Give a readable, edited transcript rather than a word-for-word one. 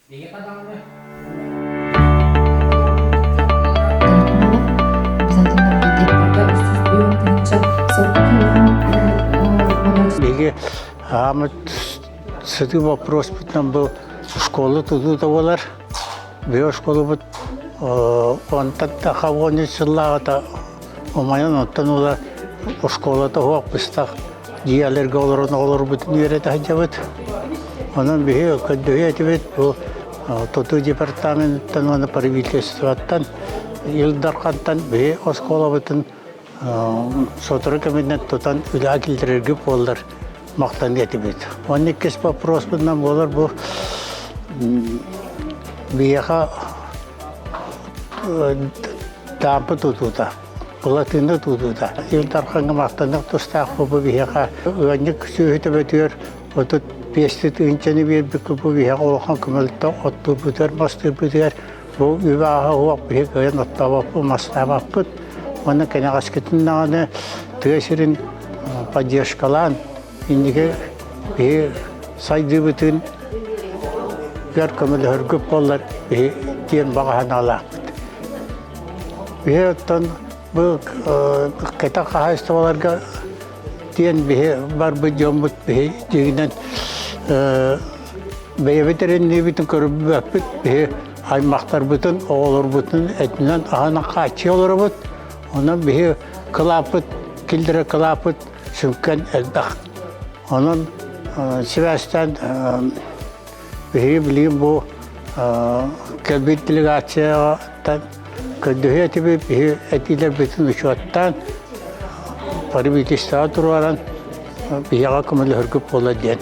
Биһиги аамыт сытыы боппуруоспутунан бу школа тутуута буолар. Биһиги школабыт онтон таха 13 сыллааҕыта умайан оттон ыла школата суох быстах дьиэлэргэ олорон оҕолорбутун үөрэтэ сылдьабыт. Онон биһиги көрдөһүө этибит бу тутуу департаменыттан уонна правительствоттан Ил Дархантан биһи оскуолабытын сотору кэминэн тутан үлэҕэ киллэрэргэ буоллар махтаныа этибит. Уонна иккис вопроспутунан буолар бу биһиэхэ Таампы тутуута, Былатыына тутуута. Ил Дархаҥҥа махтаныах тустаахпыт бу биһиэхэ ыанньык сүөһү төбөтүгэр 35 тыһыынчаны биэрбиккит бу биһиэхэ улахан көмөлтө оттуурбутугар, мастыырбытыгар бу үбэ-аһа суох биһи кыайан оттообоппут, мастаабаппыт. Уонна кэнэҕэскитин даҕаны тыа сирин поддержкалаан инники биһи сайдыыбытын гар көмөлөһөргүт буоллар биһи диэн баҕа санаалаахпыт. Биһи оттон бу кэтэх хаһаайыстыбаларга диэн биһи барбыт дьоммут биһи дьиҥинэн бэйэбит эрэнниибитин көрбөппүт биһи аймахтарбытын, оҕолорбутун этинэн аһынан хааччыйа олоробут. Онон биһи кылааппыт, киллэрэр кылааппыт сүҥкэн элбэх. Онон сибээстээн биһиги билигин бу кэлбит делегацияҕа көрдөһүө этибит, биһиги этиилэрбитин учуоттаан, правительствоҕа туруоран биһиэхэ көмөлөһөргүт буолла диэн.